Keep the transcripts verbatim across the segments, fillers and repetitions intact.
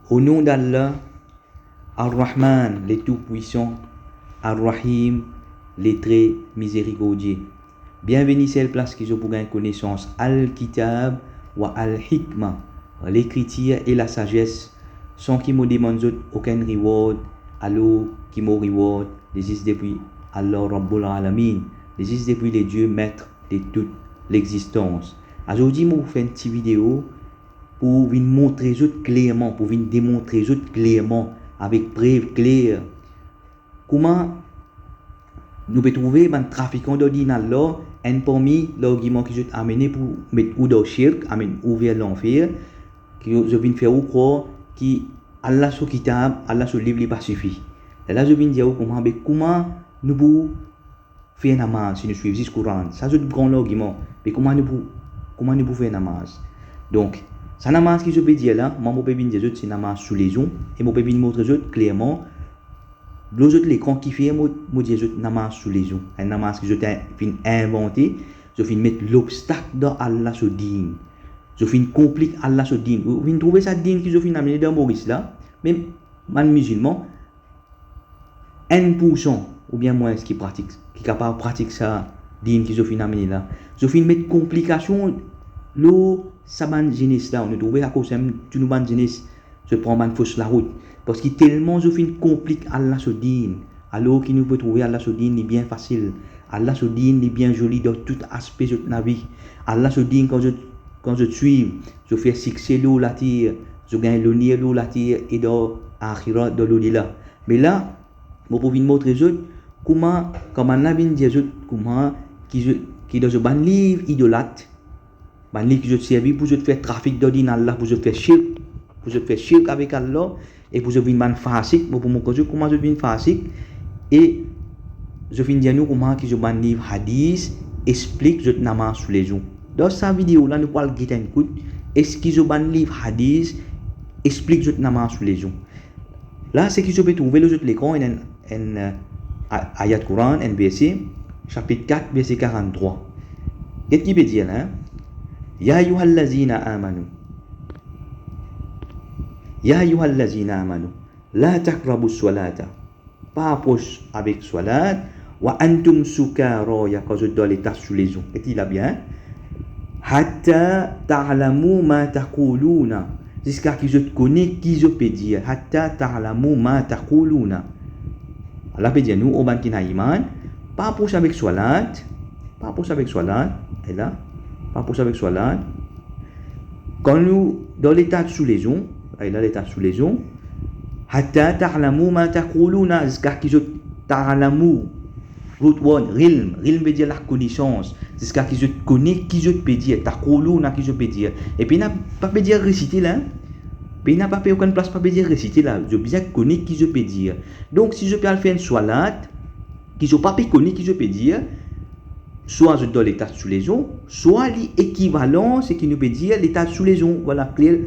Au nom d'Allah, Ar-Rahman, le Tout-Puissant, Ar-Rahim, le Très Miséricordie. Bienveni sel plas ki zot pou gagn konesans Al-Kitab wa Al-Hikma, lekritir e lasazes, san ki mo demann zot okenn reward, alor ki mo reward li zis depi Allah Rabbul Alamin, li zis depi le Dieu maître de toute l'existence. Azordi mo pou fer enn ti video pou vinn montre zot klerman, pou vinn demontre zot klerman, avek prev kler, kouma nou pe trouve bann trafikan dan din Allah, enn parmi largiman ki zot amene pou met ou dan shirk, amenn ou ver lanfer, ki zot vinn fer ou krwar ki Allah so kitab, Allah so liv, li pa sifi. Lerla zot vinn dir ou kouma, be kouma nou pou fer namaz si nou swiv zis Koran? Sa zot gran largiman. Me kouma nou pou, kouma nou pou fer namaz? Donk, sa namaz ki zot pe dir la, mwa mo pe vinn dir zot se namaz sou lezon, e mo pe vinn montre zot klerman lor zot lekran kifer mo, mo dir zot namaz sou lezon. Enn namaz ki zot in-, finn invante, zot finn met lobstak dan Allah so din. Zot finn konplik Allah so din. Ou finn trouve sa din ki zot finn amene dan Moris la, mem bann mizilman, enn poursan oubien mwins ki pratik, ki kapav pratik sa din ki zot finn amene la. Zot finn met konplikasion lor sa bann zenes la. Nou trouve akoz sa mem tou nou bann zenes, zot pran bann fos larout. Parski telman zot finn konplik Allah so din, alor ki nou pe trouve Allah so din li bien fasil. Allah so din li bien zoli dan tou aspe zot lavi. Allah so din kan zot, kan zot swiv, zot fer sikse lor later, zot gagn loner lor later e dan akhira, dan lodela. Me la, mo pou vinn montre zot kouma, kan bannla vinn dir zot kouma ki zot, ki dan zot bann liv idolat, bann liv ki zot servi pou zot fer trafik dan din Allah, pou zot fer shirk, pou zot fer shirk avek Allah, e pou zot vinn bann fasik, mo pou montre zot kouma zot vinn fasik, e zot finn dir nou kouma ki zot bann liv hadis explik zot namaz sou lezon. Dan sa video la, nou pou al get enn kout, eski zot bann liv hadis explik zot namaz sou lezon. La, seki zot pe trouve lor zot lekran, enn, enn, enn, eh, a-, ayat Koran, enn verse, sapit kat, verse karanntrwa. Get ki pe dir la, hein? Ya ayyuhallazina amanu. Ya ayyuhallazina amanu. La taqrabus salata. Pa apros avek swalat. Wa antum sukara, ya kan zot dan leta sou lezon. Get li la bien, hein? Hatta ta'lamu ma taquluna. Ziska ki zot kone ki zot pe dir. Hatta ta'lamu ma taquluna. Allah pe dir nou, o bann ki ena iman, pa apros avek swalat, pa apros avek swalat, e la, pa apros avek swalat. Kan nou dan leta sou lezon, e la leta sou lezon, hatta ta'lamu ma taquluna, ziska ki zot ta'lamu, root word, ilm, ilm ve dir lakonesans, ziska ki zot kone ki zot pe dir, taquluna ki zot pe dir. E pena pa pe dir resite la, hein? Pena pa pe okenn plas pa pe dir resite la, zot bizin kone ki zot pe dir. Donk, si zot pe al fer enn swalat, ki zot pa pe kone ki zot pe dir, swa zot dan leta sou lezon, swa li ekivalan seki nou pe dir leta sou lezon. Vwala, kler.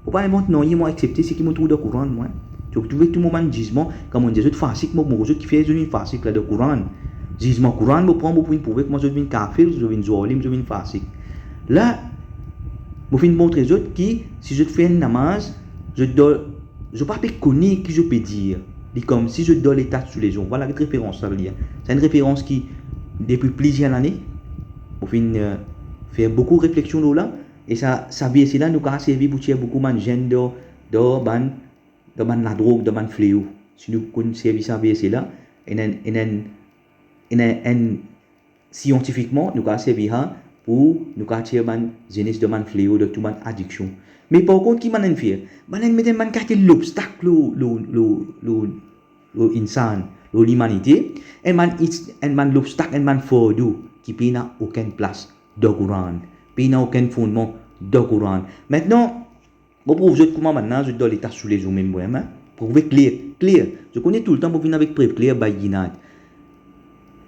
Mo pa invant nanye, mo aksepte seki mo trouv dan Koran, mwa. Zot trouve tou mo bann zizman, kan mo dir zot fasik, mo, mo zot kifer zot vinn fasik la dan Koran. Zizman Koran, mo pran, mo pou vinn prouve kouma zot vinn kafir, zot vinn zalim, zot vinn fasik. La, mo finn montre zot ki, si zot fer enn namaz, zot dan, zot pa pe kone ki zot pe dir. Li koumsi zot dan leta sou lezon. Vwala, get referans sa, li, hein. Sa enn referans ki, depi plizier lane, mo finn, eh, fer boukou refleksion lor la, e sa, sa verse la, nou kapav servi pou tir boukou bann zenn dan, dan bann, dan bann ladrog, dan bann fleo. Si nou konn servi sa verse la, enn, enn, enn, enn, enn, enn siantifikman, nou kapav servi sa pou nou kapav tir bann zenes dan bann fleo, dan tou bann adiksion. Me par kont, ki bannla inn fer? Bannla inn met enn bann kalite lobstak lor, lor, lor, lor, lor insan, lor limanite, enn bann ins-, enn bann lobstak, enn bann fardo ki pena okenn plas dan Koran, pena okenn fondman dan Koran. Aster, mo prouv zot kouma bannla zot dan leta sou lezon mem, mwa, hein? Prouve kler, kler. Zot kone toultan mo vinn avek prev kler, bayyinat.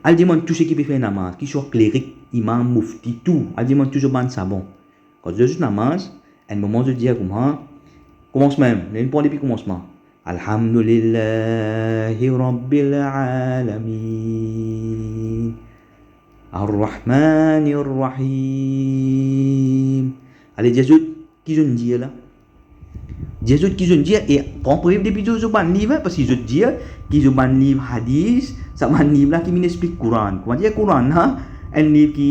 Al demann tou seki pe fer namaz, ki swa klerik, imam, mufti, tou. Al demann tou zot bann savan. Kan zot dan zot namaz, enn moman zot dir kouma, koumans mem, nou pran depi koumansman. Alhamdulillahi Rabbil Alamin. Ar-Rahmanir Rahim. Ale, dir zot, ki zot inn dir la? Dir zot ki zot dir, e pran prev depi zot, zot bann liv, parski zot dir ki zot bann liv hadis, sa bann liv la ki vinn explik Koran. Kouma dir Koran la, enn liv ki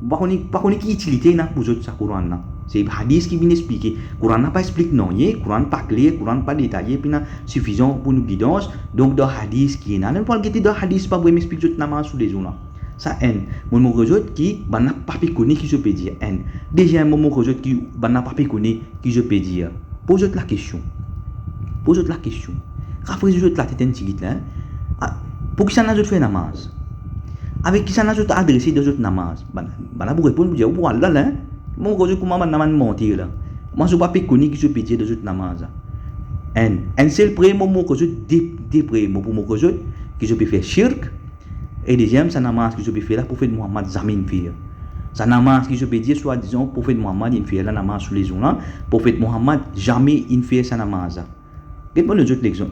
pa kone, pa kone ki itilite ena pou zot sa Koran la. Se hadis ki vinn explike. Koran la pa explik nanye, Koran pa kler, Koran pa detaye, pena sifizan pou nou gidans. Donk dan hadis ki ena, nou pou al gete dan hadis, pa vremem explik zot namaz sou lezon la. Sa enn, mo montre zot ki bann la pa pe kone ki zot pe dir. Enn. Deziem, mo montre zot ki bann la pa pe kone ki zot pe dir. Poz zot lakestion. Poz zot lakestion. Rafrezi zot latet enn tigit la, hein. Ah, pou kisannla zot fer namaz? Avek kisannla zot adrese dan zot namaz? Bann, bann la pou reponn, pou dir, pou Allah la, hein. Mo montre zot kouma bann la bann manter la. Kouma zot pa pe kone ki zot pe dir dan zot namaz la. Enn, enn sel priyer, mo montre zot de, de priyer. Mo pou montre zot ki zot pe fer shirk. E deziem, sa namaz ki zot pe fer la, Profet Mohammad zame inn fer. Sa namaz ki zot pe dir, swadizan, Profet Mohammad inn fer la, namaz sou lezon la, Profet Mohammad zame inn fer sa namaz la. Get mo donn zot lexanp.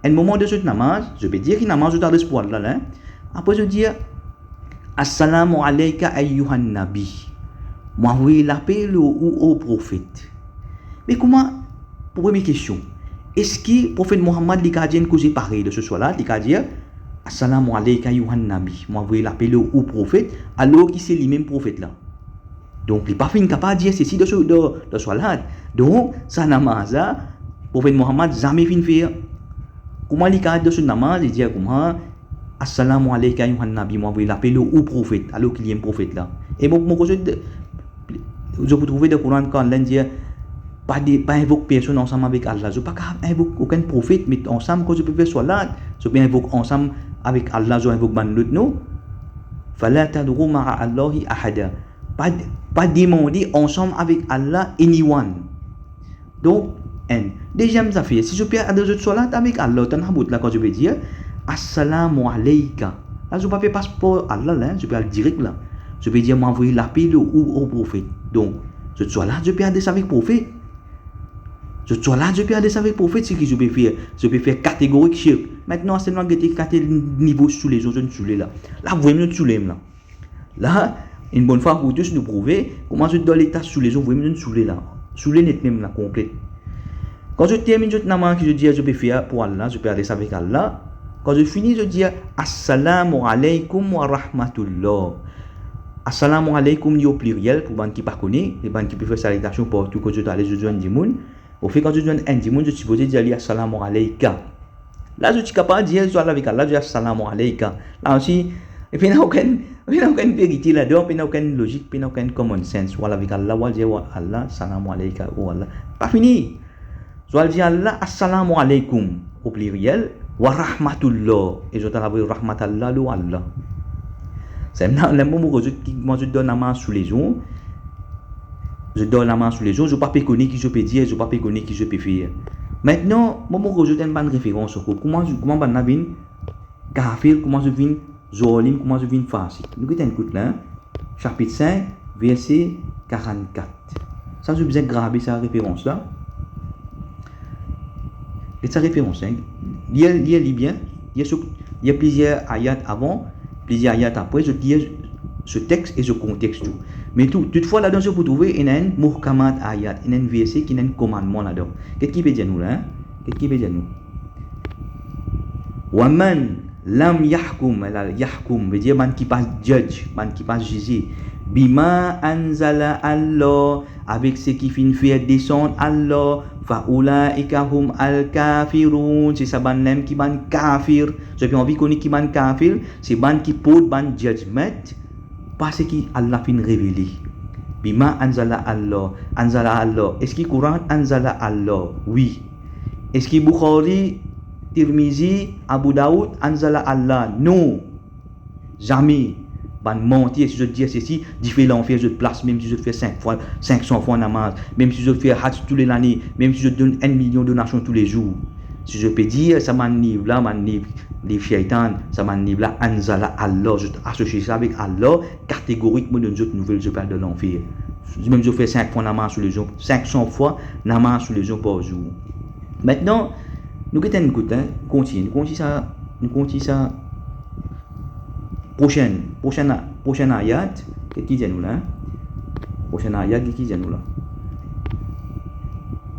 Enn moman dan zot namaz, zot pe dir ki namaz zot adres pou Allah la, hein. Apre zot dir, "Assalamu alayka ayyuhan nabi." Mo avoy lape lor ou, o Profet. Me kouma, pou premie kestion, eski Profet Mohammad li kav dir enn koze parey dan so swalat, li kav dir, "Assalamu alayka ayyuhan nabi, mo avoy lape lor ou Profet," alor ki se limem Profet la? Donk, li pa finn kapav dir sesi dan so, dan, dan swalat. Donk, sa namaz la, Profet Mohammad zame finn fer. Kouma li kav dan so namaz, li dir kouma, "Assalamu alayka ayyuhan nabi, mo avoy lape lor ou Profet," alor ki limem Profet la. E bon, mo koz zot, zot pou trouve dan Koran kan linn dir, pa de, pa invok personn ansam avek Allah. Zot pa kav invok okenn profet, me ansam kan zot pe fer swalat, zot pe invok ansam avek Allah, zot invok bann lot nom. "Fala tad'u ma'a Allahi ahada." Pa, pa demande ansam avek Allah anyone. Donk, enn. Deziem zafer, si zot pe adres zot swalat avek Allah, tann bout la kan zot pe dir, "Assalamu alayka." La, zot pa pe pas par Allah la, zot pe al direk la. Zot pe dir, "Mo avoy lape lor ou, o Profet." Donk, zot swalat, zot pe adres avek Profet. Zot swalat, zot pe adres avek Profet, seki zot pe fer, zot pe fer kategorik shirk. Mintnan, aster nou al gete kate nivo sou lezon zot inn soule la. La, vremem zot soule la. La, enn bonn fwa pou tous, nou prouve kouma zot dan leta sou lezon, vremem zot inn soule la. Soule net mem la, konplet. Kan zot terminn zot namaz ki zot dir zot pe fer pou Allah, zot pe adres avek Allah, kan zot fini, zot dir, "Assalamu alaykum wa rahmatullah." Assalamu alaykum, li o pliriel, pou bann ki pa kone, e bann ki pe fer salitasion partou kot zot ale, zot zwenn dimoun. Ofe, kan zot zwenn enn dimoun, zot sipoze dir li, "Assalamu alayka." La, zot ti kapav dir, zot al avek Allah, zot dir, "Assalamu alayka." La osi, pena okenn, pena okenn verite ladan, pena okenn lozik, pena okenn common sense. Ou al avek Allah, ou al dir, "Wa Allah, salamu alayka, o Allah." Pa fini. Zot al dir Allah, "Assalamu alaykum," o pliriel, "wa rahmatullah," e zot al avoy rahmat Allah lor Allah. Samem la, ler mo montre zot ki, kouma zot dan namaz sou lezon, zot dan namaz sou lezon, zot pa pe kone ki zot pe dir, zot pa pe kone ki zot pe fer. Mintnan, mo montre zot enn bann referans ankor. Kouma, kouma bann la vinn kafir, kouma zot vinn zalim, kouma zot vinn fasik. Nou get enn kout la, hein. Sapit sink, verse karannkat. Sa, zot bizin grabe sa referans la. Get sa referans, hein. Lir, lir li bien. Lir so, lir plizier ayat avan, plizier ayat apre, zot lir so text e so kontext tou. Me tou, toutfwa ladan zot pou trouve ena enn muhkamat ayat, ena enn verse ki ena enn komannman ladan. Get ki pe dir nou la, hein? Get ki pe dir nou. "Wa man lam yahkum," la, yahkum, vedir bann ki pa judge, bann ki pa zize, "bima anzala Allah," avek seki finn fer desann Allah, "fa ulaika humul kafirun," se sa bann la mem ki bann kafir. Zot pe anvi kone ki bann kafir? Se bann ki port bann judgment pa seki Allah finn revele. "Bima anzala Allah," anzala Allah. Eski Koran anzala Allah? Wi. Eski Bukhari, Tirmizi, Abu Daoud anzala Allah? Non. Zame. Bann mantir, si zot dir sesi, dife lanfer zot plas, mem si zot fer sink fwa, sink san fwa namaz, mem si zot fer hajj toule lane, mem si zot donn enn milion donasion toulezour. Si zot pe dir sa bann liv la, bann liv, liv sheytan, sa bann liv la anzala Allah, zot asosie sa avek Allah, kategorik, mo donn zot nouvel, zot pe al dan lanfer. Mem zot fer sink fwa namaz sou lezon, sink san fwa namaz sou lezon par zour. Mintnan, nou get enn kout, hein, kontign, nou kontign sa, nou kontign sa. Prosenn, prosenn, prosenn ayat, get ki dir nou la, hein? Prosenn ayat, get ki dir nou la.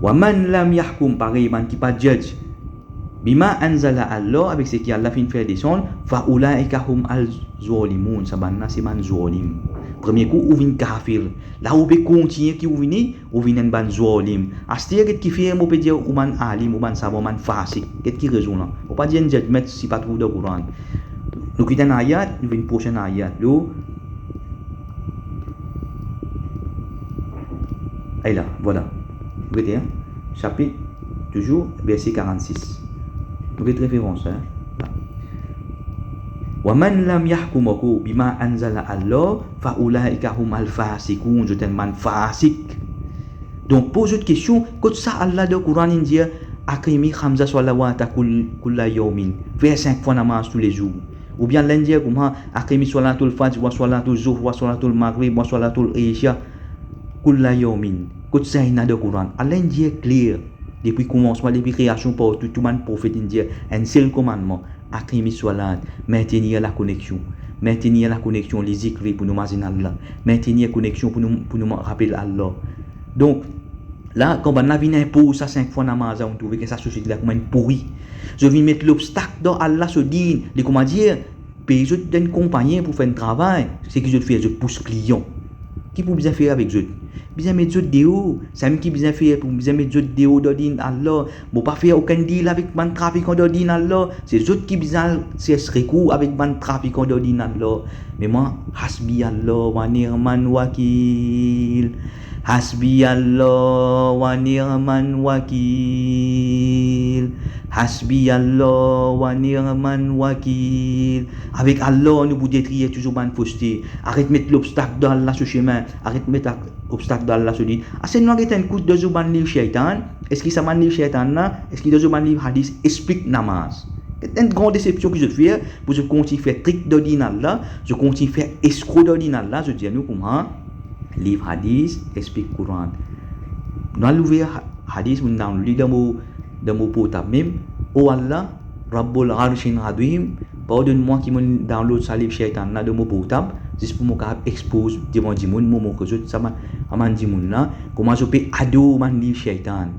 Wa man lam yahkum, parey bann ki pa judge, bima anzala Allah, avek seki Allah finn fer desann, fa ulaika humuz zalimun, sa bann la se bann zalim. Premie kou ou vinn kafir, la ou pe kontigne ki ou vini, ou vinn enn bann zalim. Aster get kifer mo pe dir ou bann alim, ou bann savan, bann fasik. Get ki rezon la. Mo pa dir enn judgment si pa trouv dan Koran. Nou kit enn ayat, nou vinn prosin ayat. Lo Ayla, vwala. Gete, hein. Sapit, touzour, verse karannsis. Nou get referans, hein. La. Wa man lam yahkum, ankor, bima anzala Allah, fa ulaika humul fasikun, zot enn bann fasik. Donk, poz zot kestion, kot sa Allah dan Koran inn dir, aqimi khamsa salawati kull-, kulla yawmin, fer sink fwa namaz toulezour. Oubien Allah inn dir kouma, aqimi salatul fajr, wa salatul zuhr, wa salatul maghrib, wa salatul isha, kulla yawmin. Kot sa ena dan Koran? Allah inn dir kler, depi koumansman, depi kreasion, partou, tou bann profet inn dir enn sel komannman, aqimi salat, maintenir lakoneksion. Maintenir lakoneksion, lizikri pou nou mazinn Allah. Maintenir koneksion pou nou, pou nou rapel Allah. Donk, la, kan bann la vinn inpoz sa sink fwa namaz la, ou trouve ki sa sosiete la kouma inn pouri. Zot vinn met lobstak dan Allah so din, li kouma dir, pey zot enn konpagnie pou fer enn travay, seki zot fer, zot pous klian. Ki pou bizin fer avek zot? Bizin met zot deor. Samem ki bizin fer, pou bizin met zot deor dan din Allah. Mo pa fer okenn deal avek bann trafikan dan din Allah. Se zot ki bizin al sers sekour avek bann trafikan dan din Allah. Me mwa, hasbi Allah wa ni'mal wakil. Hasbi Allah wa ni'mal wakil. Hasbi Allah wa ni'mal wakil. Avek Allah, nou pou detrir touzour bann foste. Aret met lobstak dan Allah so semin. Aret met ak-, obstak dan Allah so din. Aster nou al get enn kout dan zot bann liv seytan. Eski sa bann liv seytan la, eski dan zot bann liv hadis explik namaz? Enn gran desepsion ki zot fer, pou zot kontign fer trik dan din Allah, zot kontign fer eskro dan din Allah, zot dir nou kouma, liv hadis explik Koran. Nou al ouver ha-, hadis, mo download li dan mo, dan mo portab mem. O Allah, Rabbul Arshin Azim, pardonn mwa ki mo download sa liv seytan la dan mo portab, zis pou mo kapav expose devan dimoun, mo montre zot sa bann, sa bann dimoun la, kouma zot pe ador bann liv seytan.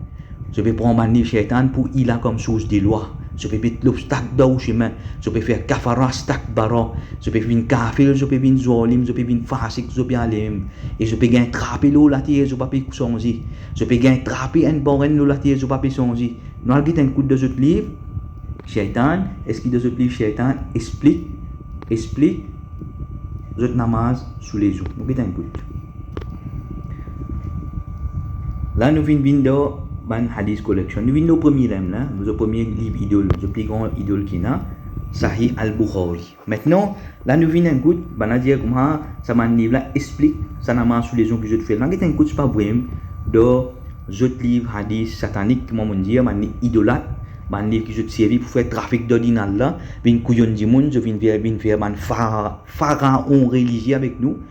Zot pe pran bann liv seytan pou ila kom sours de lwa. Zot pe met lobstak dan ou semin. Zot pe fer kafara stakbara. Zot pe vinn kafir, zot pe vinn zalim, zot pe vinn fasik, zot pe ale mem. E zot pe gagn trape lor later, zot pa pe sanze. Zot pe gagn trape enn barenn lor later, zot pa pe sanze. Nou al get enn kout dan zot liv seytan, eski dan zot liv seytan explik, explik zot namaz toulezour. Nou get enn kout. La nou vinn, vinn dan bann hadis collection. Nou vinn dan premie la, la, zot premie liv idol, zot pli gran idol ki ena, Sahih Al-Bukhari. Aster la nou vinn enn kout, bann la dir kouma sa bann liv la explik sa namaz toulezour ki zot fer. Nou al get enn kout, se pa vremem dan zot liv hadis satanik, kouma mo dir, bann liv idolat, bann liv ki zot servi pou fer trafik dan din Allah, vinn kouyonn dimoun, zot vinn fer, vinn fer bann fa-, faraon relizie avek nou.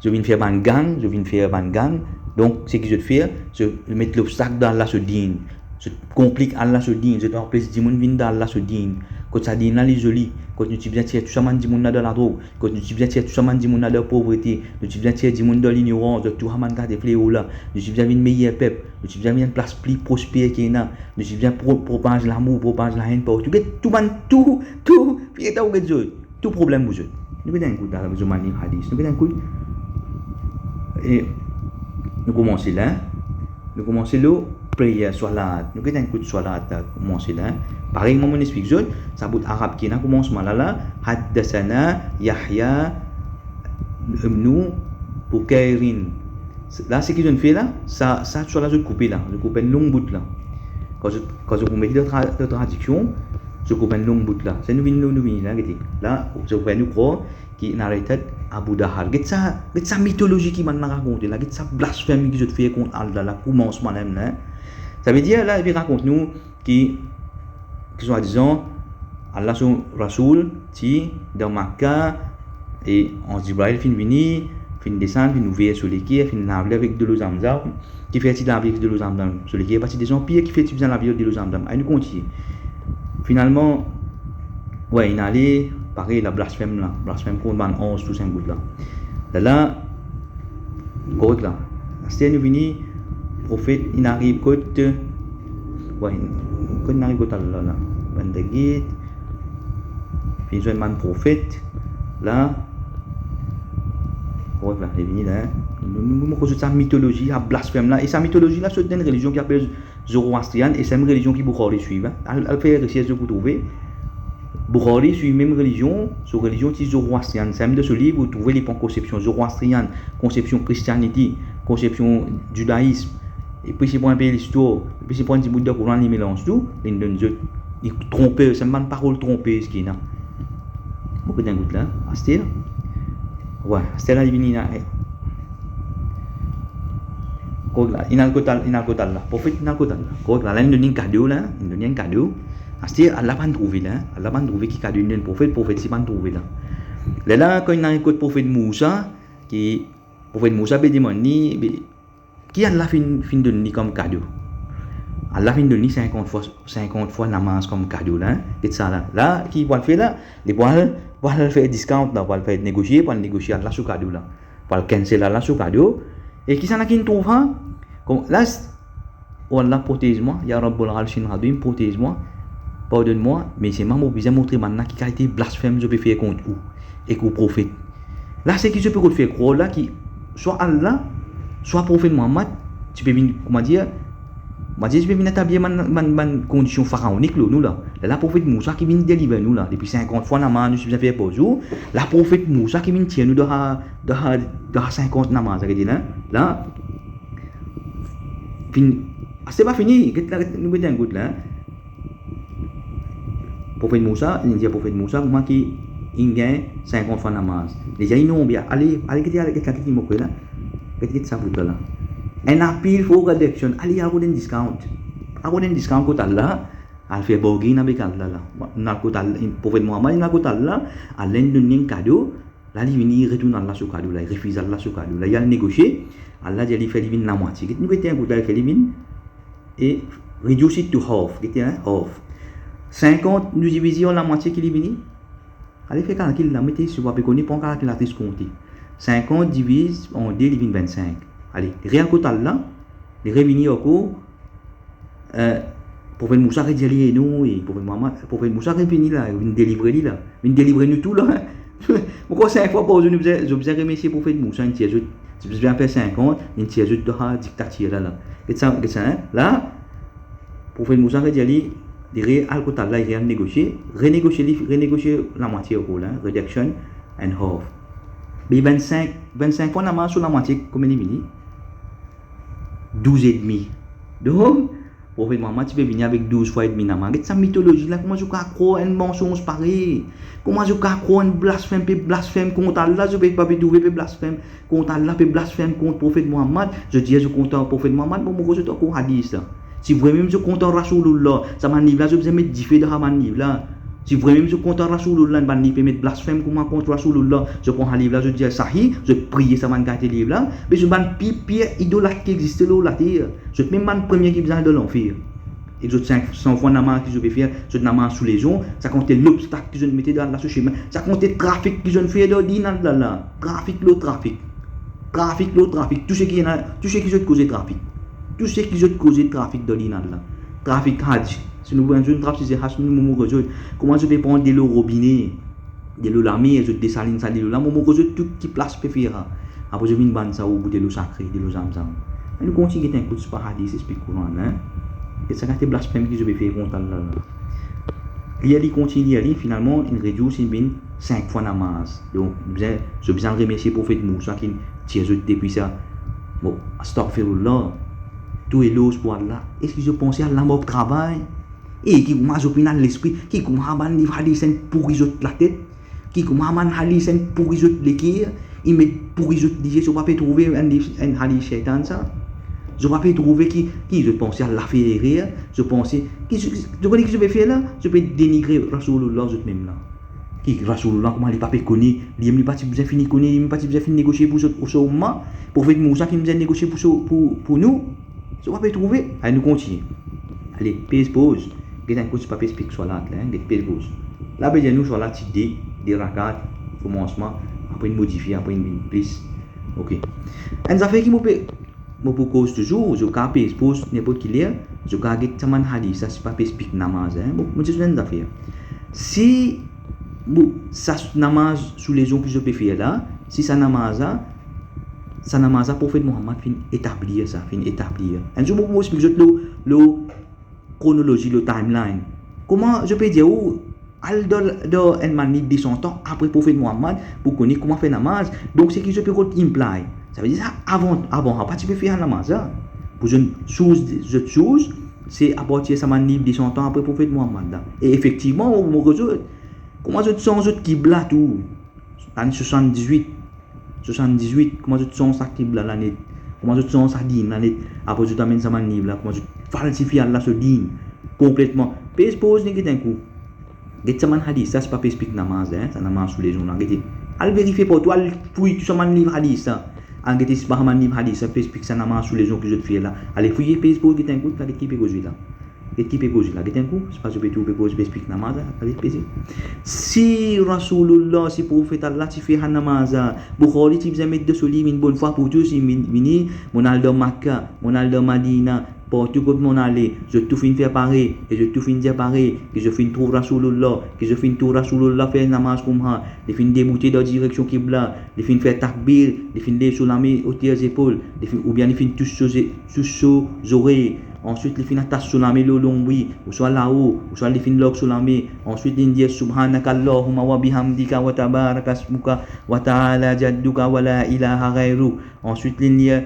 Zot vinn fer bann gang, zot vinn fer bann gang. Donk, seki zot fer, zot met lobstak dan Allah so din. Zot konplik Allah so din, zot anpes dimoun vinn dan Allah so din. Kot sa din la li zoli, kot nou ti bizin tir tou sa bann dimoun la dan ladrog, kot nou ti bizin tir tou sa bann dimoun la dan povrete, nou ti bizin tir dimoun dan lignorans, dan tou sa bann kate fleo la, nou ti bizin vinn meyer pep, nou ti bizin vinn enn plas pli prosper ki ena, nou ti bizin pro-, propaz lamour, propaz laenn partou. Get tou bann, tou, tou, finn eta ou get zot. Tou problem pou zot. Nou get enn kout dan zot bann liv hadis. Nou get enn kout. E nou koumanse la. Nou koumanse lor prayer, salat. Nou get enn kout salat la, koumanse la. Parey mwa mo explik zot, sa bout arab ki ena koumansman la la, haddathana Yahya ibnu Bukairin. La, seki zot fer la, sa, sa, sa la zot koupe la, zot koupe enn long bout la. Kan zot, kan zot pou met li dan tra-, dan tradiksion, zot koupe enn long bout la. Sa nou vinn, nou, nou vinn la, gete. La, zot fer nou krwar ki narrated Abu Dahar. Get sa, get sa mitolozi ki bann la rakonte la, get sa blasfemi ki zot fer kont Allah la, koumansman mem la. Savedir la, li rakont nou ki, ki swadizan, Allah so Rasoul ti dan Makka, e anz Jibrail finn vini, finn desann, finn ouver so leker, finn lav li avek delo Zamzam. Kifer ti lav li avek delo Zamzam so leker? Pa ti dezan pir, kifer ti bizin lav li avek delo Zamzam? Ayo nou kontign. Finalman, we, inn ale, parey la blasfem la, blasfem kont bann anz tou sa enn bout la. Lerla, kot la. Aster nou vini, Profet, inn ariv kot, wi, kot inn ariv kot Allah la. Bann dagit, finn zwenn bann profet la. Korek la, li vini la. Nou, nou, nou, nou, sa mitolozi, sa blasfem la. E sa mitolozi la sort dan enn relizion ki apel Zoroastrian, e sa mem relizion ki Bukhari swiv, hein. Al, al fer resers, zot pou trouve. Bukhari swiv mem relizion, so relizion ti Zoroastrian. Sa mem dan so liv, ou trouve li pran konsepsion Zoroastrian, konsepsion Christianity, konsepsion Judaism. Epi si pran enpe listwar, epi si pran enn ti bout dan Koran, li melanz tou, li donn zot, li tronpe, sa bann parol tronpe ki ena. Mo pe gagn gout la, aster. Wi, aster la, li vini la, eh. Korek la, inn al kot Allah, inn al kot Allah. Profet inn al kot Allah. Korek la, la, inn donn enn kado la, inn donn enn kado. Aster, Allah pa'nn trouve la, Allah pa'nn trouve ki kado inn donn profet, profet si pa'nn trouve la. Lerla, kan inn al kot profet Mousa, ki profet Mousa pe demann li, be, ki Allah finn, finn donn li kom kado? Allah finn donn li sinkant fwa, sinkant fwa namaz kom kado la, hein? Get sa la. La, ki pou al fer la? Li pou al, pou al fer discount la, pou al fer negosie, pou al negosie Allah so kado la. Pou al cancel Allah so kado. E kisannla ki'nn trouv sa? Kom, la, s-, O Allah, protez mwa, ya Rabbul Arshil Azim, protez mwa, pardonn mwa, me selman mo bizin montre bannla ki kalite blasfem zot pe fer kont ou ek ou profet. La, seki zot pe kot fer krwar la ki swa Allah, swa profet Muhammad, ti pe vinn, kouma dir, kouma dir, ti pe vinn etablir bann, bann, bann kondision faraonik lor nou la. Lerla profet Mousa ki vinn deliver nou la, depi sinkant fwa namaz nou ti bizin fer par zour, la profet Mousa ki vinn tir nou dan sa, dan sa, dan sa sinkant namaz, sa ki dir la, la, finn, aster pa fini, get la, get, nou get enn gout la, hein. Profet Mousa, li dir profet Mousa, kouma ki inn gagn sinkant fwa namaz. Li dir, non, bien, ale, ale, get, ale, get la, get li mo kwe la. Get, get sa bout la la. An appeal for reduction. Ale, al rod enn discount. Al rod enn discount kot Allah, al fer bargain avek Allah la. Inn al kot Allah, profet Muhammad, inn al kot Allah, Allah inn donn li enn kado, la li vini, li retourn Allah so kado la, li refiz Allah so kado la, li al negosie, Allah dir li fer li vinn lamwatie. Get, nou gete enn kout la, li fer li vinn, e reduce it to half, gete, hein, half. Sinkant, nou divize an lamwatie ki li vini. Ale fer kalkil la, mete si ou pa pe kone, pran kalkilatris konte. Sinkant divize an de, li vinn vennsink. Ale, li re al kot Allah, li revini ankor, eh, profet Mousa redir li, non, e profet Muhammad, profet Mousa revini la, vinn delivre li la, vinn delivre nou tou la. Ankor sink fwa par zour, nou bizin, zot bizin remersie profet Mousa, inn tir zot, ti bizin fer sinkant, inn tir zot dan sa diktatir la, la. Get sa, get sa, hein? La, profet Mousa redir li, li re al kot Allah, li re al negosie, renegosie li, renegosie lamwatie ankor la, hein, reduction and half. Me vennsink, vennsink fwa namaz so lamwatie, konbien li vini? Douz edmi. Donk, profet Muhammad ti pe vini avek douz fwa edmi namaz. Get sa mitolozi la, kouma zot kapav krwar enn mansonz parey? Kouma zot kapav krwar enn blasfem pe blasfem kont Allah, zot pe pa pe trouve pe blasfem kont Allah, pe blasfem kont profet Muhammad? Zot dir zot kontan profet Muhammad, bon, mo krwar zot ankor hadis la. Si vremem zot kontan Rasoulillah, sa bann liv la, zot bizin met dife dan sa bann liv la. Si vremem zot kontan Rasoulillah, bann liv pe met blasfem kouma kont Rasoulillah, zot pran sa liv la, zot dir sahih, zot priye sa bann kalite liv la, me zot bann pi pir idolat ki existe lor later. Zot mem bann premie ki bizin al dan lanfer. Ek zot sink san fwa namaz ki zot pe fer, zot namaz sou lezon, sa konte lobstak ki zot mete dan Allah so semin, sa konte trafik ki zot fer dan din Allah la, trafik lor trafik. Trafik lor trafik, tou seki ena, tou seki zot koze trafik. Tou seki zot koze trafik dan din Allah. Trafik hadj. Si nou enn zour nou trap size hadj, nou, mo montre zot kouma zot pe pran delo robine, delo lamer, zot desalinn sa delo la, mo montre zot tou ki plas pe fer sa. Apre zot vinn bann sa, o, bout delo sakre, delo Zamzam. Ann nou kontign get enn kout, se pa hadis, explik Koran, hein. Get sa kalite blasfem ki zot pe fer kont Allah la. Lir li, kontign lir li, finalman, inn redir, inn vinn sink fwa namaz. Donk, bizin, zot bizin remersie profet Mousa ki tir zot depi sa. Bon, astaghfirullah. Tou eloz pou Allah. Eski zot panse Allah mor travay? E ki kouma zot finn al lespri, ki kouma bann liv hadis inn pouri zot latet, ki kouma bann hadis inn pouri zot leker, inn met pouri zot lizie, zot pa pe trouve enn liv, enn hadis setan sa? Zot pa pe trouve ki, ki zot panse Allah fer erer, zot panse, ki, zot kone ki zot pe fer la? Zot pe denigre Rasoulillah zot mem la. Ki Rasoulillah, kouma li pa pe kone, li mem li pa ti bizin fini kone, li mem pa ti bizin fini negosie pou zot, pou so oumma. Profet Mousa ki bizin negosie pou so, pou, pou nou. Zot pa pe trouve? Ale, nou kontign. Ale, pez poz. Get enn kout, se pa pe explik swalat la, hein, get, pez poz. La, be dir nou swalat ti de, de rakat, komansman, apre inn modifie, apre inn vinn plis. Ok. Enn zafer ki mo pe Mo pou koz touzour, zot kapav pez poz ninport ki ler, zot kapav get sa bann hadis la, sipa pe explik namaz, hein. Bon, mo dir zot enn zafer. Si, bon, sa namaz sou lezon ki zot pe fer la, si sa namaz la, sa namaz la Profet Muhammad finn etablir sa, finn etablir. Enn zour mo pou explik zot lor, lor kronolozi, lor timeline. Kouma zot pe dir ou, al dan, dan enn bann liv de san an apre Profet Muhammad pou kone kouma fer namaz. Donk, seki zot pe rod imply, savedir sa avan, avan, apa ti pe fer namaz la. Pou zot sours, zot sours, se apartir sa bann liv de san an apre Profet Muhammad la. E efektivman, mo, mo koz zot, kouma zot sanz zot kibla tou, lane swasanndizwit, swasanndizwit, kouma zot sanz sa kibla la net, kouma zot sanz sa din la net, apre zot amenn sa bann liv la, kouma zot falsifie Allah so din konpletman. Pez poz, nou get enn kou. Get sa bann hadis la, sipa pe explik namaz la, hein, sa namaz sou lezon la, gete. Al verifie partou, al fouy tou sa bann liv hadis la. Al gete sipa sa bann liv hadis la pe explik sa namaz sou lezon ki zot fer la. Ale fouye, pez poz, get enn kou, la, get ki pe koze la. Get ki pe koze la, get enn kou, sipa zot pe trouve koz pe explik namaz la, ale peze. Si Rasoulullah, si Profet Allah ti fer sa namaz la, Bukhari ti bizin met dan so liv enn bonn fwa pou tou, si vini, vini, monn al dan Makka, monn al dan Madina, partou kot monn ale, zot tou finn fer parey, e zot tou finn dir parey, ki zot finn trouv Rasoulullah, ki zot finn trouv Rasoulullah fer namaz koumsa, li finn deboute dan direksion kibla, li finn fer takbir, li finn lev so lame oter zepol, li finn, oubien li finn tous so ze-, tous so zorey, answit li finn atas so lame lor lonbri, ouswa lao, ouswa li finn larg so lame, answit li dir, "Subhanakallahumma wa bihamdika wa tabaraka ismuka wa ta'ala jadduka wa la ilaha ghayruk." Answit li lir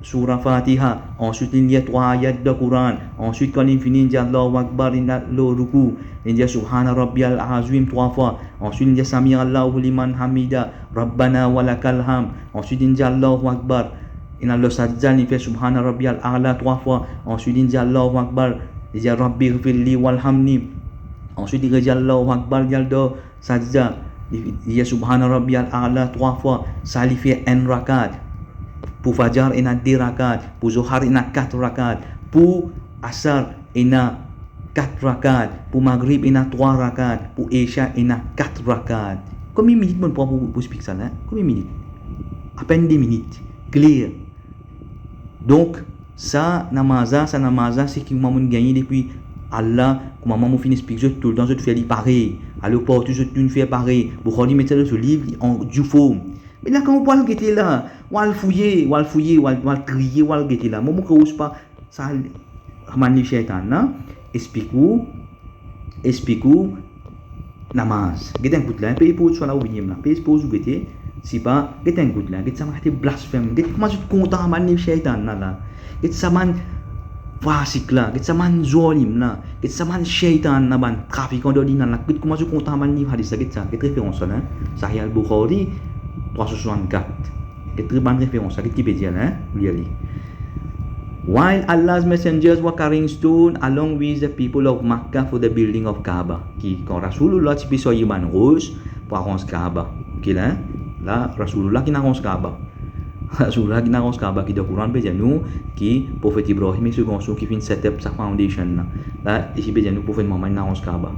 soura Fatiha, answit li lir trwa ayat dan Koran, answit kan li fini, li dir, "Allahu Akbar," li al lor roukou, li dir, "Subhana Rabbiyal Azim," trwa fwa, answit li dir, "Sami Allahu liman hamida, Rabbana wa lakal hamd," answit li dir, "Allahu Akbar," li al lor sajda, li fer, "Subhana Rabbiyal A'la," trwa fwa, answit li dir, "Allahu Akbar," li dir, "Rabbighfirli warhamni," answit li redir, "Allahu Akbar," li al lor sajda, li, li dir, "Subhana Rabbiyal A'la," trwa fwa, sa li fer enn rakat. Pou Fajar ena de rakat, pou Zohar ena kat rakat, pou Asar ena kat rakat, pou Magrib ena trwa rakat, pou Isha ena kat rakat. Konbien minit monn pran pou, pou explik sa la, hein? Konbien minit? Apenn de minit. Kler. Donk, sa namaz la, sa namaz la, seki mwa monn gagne depi Allah, kouma mwa mo finn explik zot, toultan zot fer li parey. Alor, partou zot finn fer parey. Bukhari met sa dan so liv, li an due form. Me la, kan ou pou al gete la, ou al fouye, ou al fouye, ou al, ou al triye, ou al gete la. Mwa, mo koz pa sa, sa bann liv sheytann la, explik ou, explik ou namaz. Get enn kout la, hein, pey poz swa la ou vini la, pey poz ou gete, sipa, get enn kout la, get sa bann gete blasfem, get kouma zot kontan sa bann liv sheytann la, la. Get sa bann fasik la, get sa bann zalim la, get sa bann sheytann la, bann trafikan dan dina la, get kouma zot kontan sa bann liv hadis la, get sa, get referans la, hein. Sahih al-Bukhari, trwa san swasannkat. Get bann referans la, get ki pe dir la, hein, ou lir li. While Allah's messengers were carrying stone along with the people of Makkah for the building of Kaaba. Ki, kan Rasoulullah ti pe sarye bann ros pou aranz Kaaba. Ok la, hein? La, Rasoulullah ki aranz Kaaba. Rasoulullah ki aranz Kaaba, ki dan Koran pe dir nou ki Profet Ibrahim e so garson ki finn set up sa foundation la. La, isi pe dir nou Profet Muhammad inn aranz Kaaba.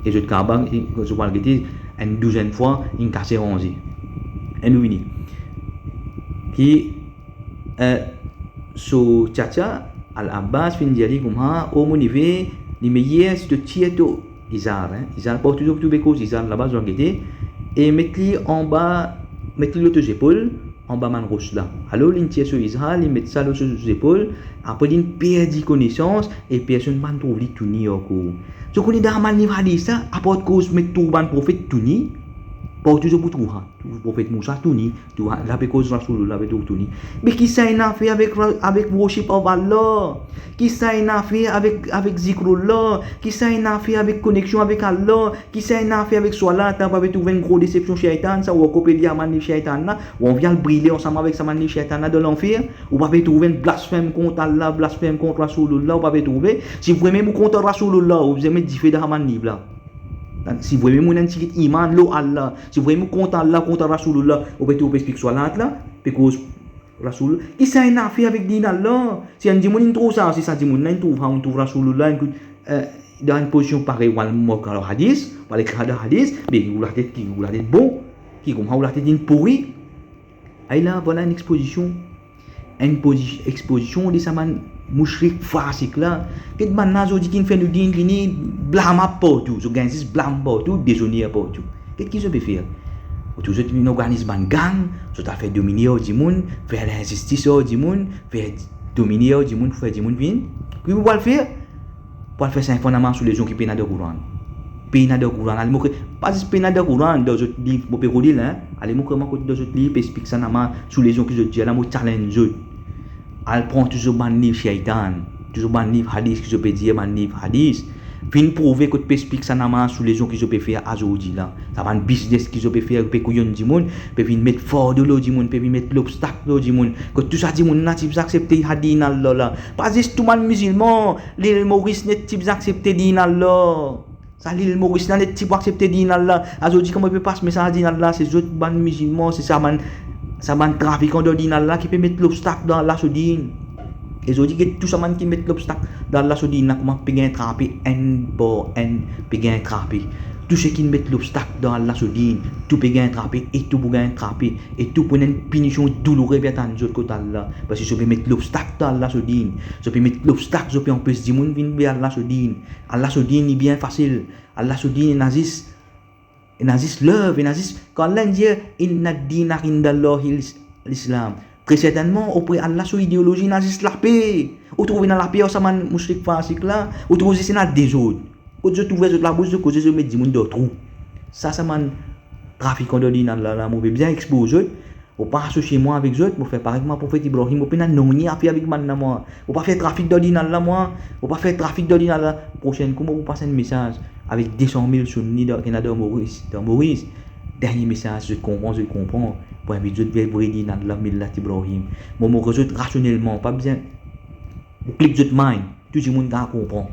E zot Kaaba, zot pou al gete, enn douzenn fwa, inn kase ranze. Enn nou vini. Ki, eh, so tchatcha, Al-Abbas, finn dir li koumsa, "O mo neve, li meyer si to tir to izar," hein. Izar, partou zot trouve koz izar laba, zot al gete, e met li anba, met li lor to zepol, anba bann ros la. Alor, linn tir so izar, li met sa lor so zepol, apre linn perdi konesans, e personn pa'nn trouv li touni ankor. Zot kone dan bann liv hadis la, apar koz met trouv bann profet touni, partou zot pou trouv sa. Trouv profet Mousa touni, trouv la pe koz Rasoulullah, pe trouv touni. Me ki sa ena fer avek ra-, avek worship of Allah? Ki sa ena fer avek, avek zikrullah? Ki sa ena fer avek koneksion avek Allah? Ki sa ena fer avek swalat la? Ou pa pe trouv enn gro desepsion sheytan sa, ou ankor pe lir sa bann liv sheytan la, ou anvi al brile ansam avek sa bann liv sheytan la dan lanfer, ou pa pe trouv enn blasfem kont Allah, blasfem kont Rasoulullah, ou pa pe trouve? Si vremem ou kontan Rasoulullah, ou bizin met dife dan sa bann liv la. Si vremem ou ena enn tigit iman lor Allah, si vremem ou kontan Allah, kontan Rasoulullah, ou pe trouv pe explik swalat la, pe koz Rasoul, ki sa ena fer avek din Allah? Si enn dimoun inn trouv sa, si sa dimoun la inn trouv sa, inn trouv Rasoulullah, inn kout, eh, dan enn pozision parey, ou al mok lor hadis, ou al ekrat dan hadis, be ou latet ki, ou latet bon, ki kouma ou latet inn pouri. Ay la, vwala enn expozision. enn pozi-, expozision de sa bann moushrik fasik la. Get bann la zordi ki'nn fer nou din vini blam partou, zot gagn zis blam partou, dezoner partou. Get ki zot pe fer? Otour zot inn organiz bann gang, zot al fer domine ar dimoun, fer linzistis ar dimoun, fer domine ar dimoun, fer dimoun vinn. Ki pou al fer? Pou al fer sa infor nama sou lezon ki pena dan Koran. Pena dan Koran, ale mokre, pa zis pena dan Koran, dan zot liv, mo pe reli la, ale mokre mwa kot dan zot liv pe explik sa nama sou lezon ki zot dir la, mo challenge zot. Al pran tou zot bann liv shaitan, tou zot bann liv hadis ki zot pe dir, bann liv hadis. Vinn prouve kot pe explik sa nama sou lezon ki zot pe fer azordi la. Sa bann biznes ki zot pe fer, pe kouyonn dimoun, pe vinn met fardo lor dimoun, pe vinn met lobstak lor dimoun. Kot tou sa dimoun la ti bizin aksepte sa din Allah la. Pa zis tou bann mizilman, Lil Moris net ti bizin aksepte din Allah. Sa Lil Moris la net ti pou aksepte din Allah. Azordi kouma pe pas mesaz din Allah, se zot bann mizilman, se sa bann, sa bann trafikan dan din Allah ki pe met lobstak dan Allah so din. E zordi ki tou sa bann ki met lobstak dan Allah so din la, kouma pe gagn trape, enn par enn pe gagn trape. Tou seki met lobstak dan Allah so din, tou pe gagn trape, e tou pou gagn trape, e tou pou ena enn pinision douloure pe atann zot kot Allah, parski zot pe met lobstak dan Allah so din, zot pe met lobstak, zot pe anpes dimoun vinn ver Allah so din. Allah so din li bien fasil. Allah so din ena zis, ena zis love, ena zis, kan Allah dir, "Inna dina indallahi lis-, lislam." Tre sertennman, opre Allah so ideolozi ena zis lape. Ou trouv ena lape ar sa bann moushrik fasik la, ou trouv zis ena dezord. Kot zot ouver zot labous, zot koze, zot met dimoun dan trou. Sa, sa bann trafikan dan din Allah la, mo pe bizin expoz zot. Mo pa asosie mwa avek zot, mo fer parey kouma profet Ibrahim, mo pena nanye afer avek bann la mwa. Mo pa fer trafik dan din Allah mwa, mo pa fer trafik dan din Allah. Prosenn kou mo pou pas enn mesaz avek de san mil Sunni dan, ki ena dan Moris, dan Moris. Dernie mesaz, zot konpran, zot konpran. Pou invit zot ver vre din Allah, millat Ibrahim. Mo, mo mokre zot rasionelman, pa bizin ou click zot mind. Tou dimoun kapav konpran.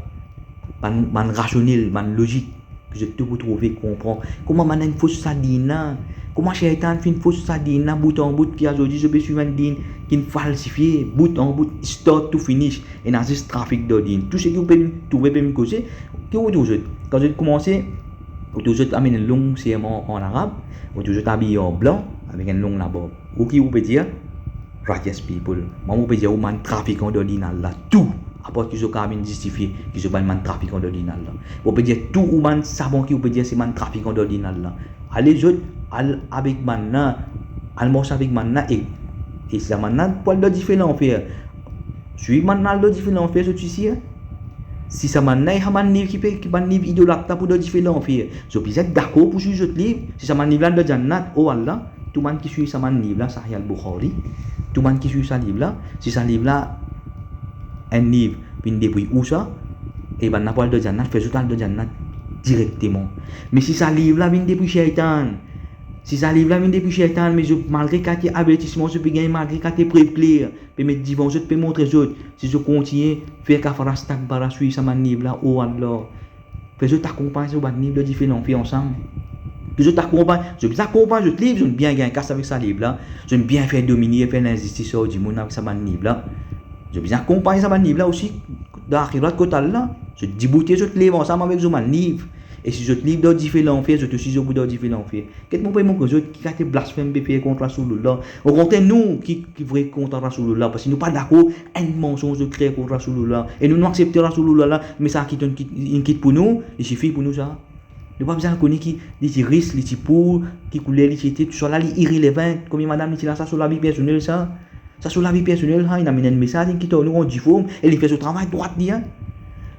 Bann, bann rasionel, bann lozik, ki zot tou pou trouve, konpran. Kouma bann inn fos sa din la? Kouma shaitan finn fos sa din la bout an bout, ki azordi zot pe swiv enn din ki'nn falsifie, bout an bout, start to finish, ena zis trafik dan din. Tou seki ou pe trouve pe vinn koze, ki ou trouv zot? Kan zot koumanse, ou trouv zot amenn enn long serman an arab, ou trouv zot abiye an blan, avek enn long labarb. Ou ki ou pe dir? Righteous people. Mwa, mo pe dir ou bann trafikan dan din Allah. Tou, apar ki zot kapav vinn zistifie ki zot bann, bann trafikan dan din Allah. Mo pe dir tou ou bann savan ki ou pe dir se bann trafikan dan din Allah. Ale zot, al avek bann la, al mars avek bann la, e, e sa bann la pou al dan dife lanfer. Swiv bann la al dan dife lanfer, zot ti sir? Si sa bann la, e sa bann liv ki pe, ki bann liv idolat la pou dan dife lanfer, zot bizin dakor pou swiv zot liv? Si sa bann liv la dan jannat, o Allah, tou bann ki swiv sa bann liv la, Sahih al-Bukhari, tou bann ki swiv sa liv la, si sa liv la, enn liv vinn depi ou sa, e bann la pou al dan jannat, fer zot al dan jannat direkteman. Me si sa liv la vinn depi shaitan, si sa liv la vinn depi shaitan, me zot, malgre kate avertisman zot pe gagn, malgre kate prev kler pe met divan zot, pe montre zot, si zot kontigne fer kafara istikfar, swiv sa bann liv la, o Allah, fer zot akonpagn zot bann liv dan dife lanfer ansam. Ki zot akonpagn, zot bizin akonpagn zot liv, zot bien gagn kas avek sa liv la, zot bien fer domine, fer linzistis ar dimoun avek sa bann liv la. Zot bizin akonpagn sa bann liv la osi dan laxirat kot Allah. Zot diboute zot liv ansam avek zot bann liv. E si zot liv dan dife lanfer, zot osi zot pou dan dife lanfer. Get mo pe montre zot ki kate blasfem pe fer kont Rasoulillah. Okontrer nou ki, ki vre kont Rasoulillah, parski nou pa dakor enn mansonz zot kre kont Rasoulillah. E nou, nou aksepte Rasoulillah la, me sa ki donn, ki, inn kit pou nou, li sifi pou nou sa. Nou pa bizin kone ki li ti ris, li ti pour, ki kouler li ti ete, tousala li irrelevant. Komie madam li ti la, sa so lavi personel sa. Sa so lavi personel, ha, inn amenn enn mesaz, inn kit nou an diform, e li fer so travay drwat li, en.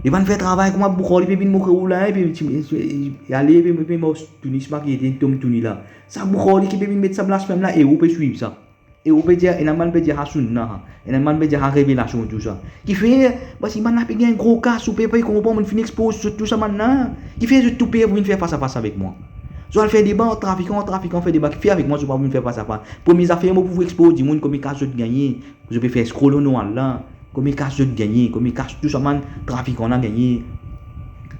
Li pa'nn fer travay kouma Bukhari pe vinn montre ou la, epi ti, ti, ti ale, epi, epi mars touni, sima ki ete, tom touni la. Sa Bukhari ki pe vinn met sa blasfem la, e ou pe swiv sa. E ou pe dir, ena bann pe dir sa sunna, ena bann pe dir sa revelasion, tousa. Kifer? Parski bann la pe gagn gro kas, ou pe, pe konpran, mo finn expoz zot tou sa bann la. Kifer zot tou per pou vinn fer fas a fas avek mwa? Zot al fer deba ant trafikan, ant trafikan fer deba, kifer avek mwa zot pa vinn fer fas a fas? Premie zafer, mo pou expoz dimoun komie kas zot gagne, zot pe fer scroll o non Allah, komie kas zot gagne, komie kas tou sa bann trafikan la gagne.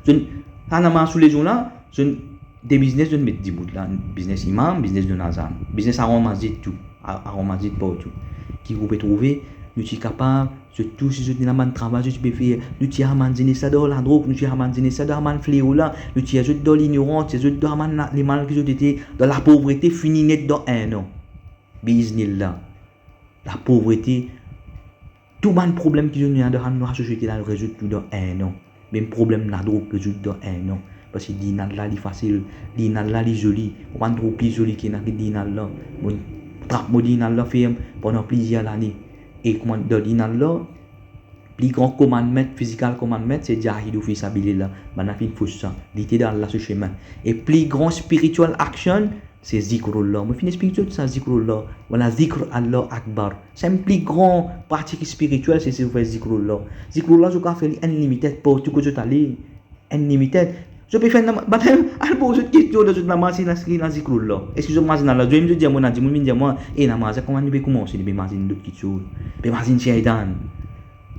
Zot, sa nama sou lezon la, zot de biznes zot met dibout la, biznes imam, biznes donn azan, biznes aran masjid tou, a-, aran masjid partou. Ki ou pe trouve, nou ti kapav, zot tou, si zot ena bann travay zot ti pe fer, nou ti al manz zenes la dan ladrog, nou ti al manz zenes la dan bann fleo la, nou ti tir zot dan lignorans, tir zot dan bann la-, lemal ki zot ete, dan lapovrete, fini net dan enn an. Biiznillah. Lapovrete, Tou bann problem ki nou ena dan nou sosiete la, nou rezoud tou dan enn an. Mem problem ladrog rezoud dan enn an. Parski dinal la, li fasil. Dinal la, li zoli. Mo pa trouv pli zoli ki ena ki dinal la. Mo trap mo dinal la ferm pandan plizier lane. E kouma dan dinal la, pli gran commandment, physical commandment, se jahidu fi sabilillah. Bann la finn fous sa. Lite dan Allah so semin. E pli gran spiritual action, se zikrullah. Mo finn explik zot sa zikrullah. Vwala, zikr Allah akbar. Sa enn pli gran pratik spirituel, se, se fer zikrullah. Zikrullah, zot kapav fer li unlimited, partou kot zot ale. Unlimited. Zot pe fer nam-, bann, al poz zot kestion dan zot namaz, ena, eski ena zikrullah? Eski zot mazinn Allah? Zot, zot dir mwa, ena dimoun vinn dir mwa, e namaz la, kouma nou pe koumanse, nou pe mazinn lot kiksoz. Pe mazinn seytan.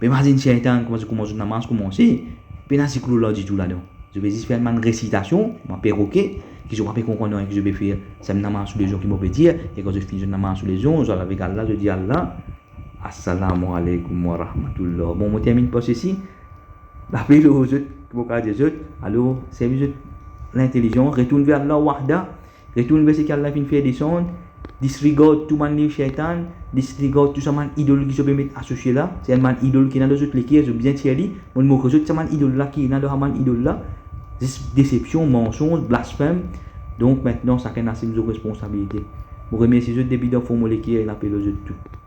Pe mazinn seytan, kouma zot koumans zot namaz koumanse, pena zikrullah ditou ladan. Zot pe zis fer bann resitasion, bann perroquet, ki zot pa pe konpran nanye ki zot pe fer. Sa bann namaz sou lezon ki mo pe dir, e kan zot fini zot namaz sou lezon, zot al avek Allah, zot dir Allah, "Assalamu alaikum wa rahmatullah." Bon, mo terminn par sesi. Lapel lor zot, ki mo kapav dir zot, alor, servi zot lintelizans, retourn ver Allah wahda, retourn ver seki Allah finn fer desann, disregard tou bann liv seytan, disregard tou sa bann idol ki zot pe met asosie la, se enn bann idol ki ena dan zot leker, zot bizin tir li, mo montre zot sa bann idol la ki ena dan sa bann idol la, zis desepsion, mansonz, blasfem. Donk, aster, sakenn asim zot responsabilite. Mo remersie zot depi dan fon mo leker e lapel lor zot tou.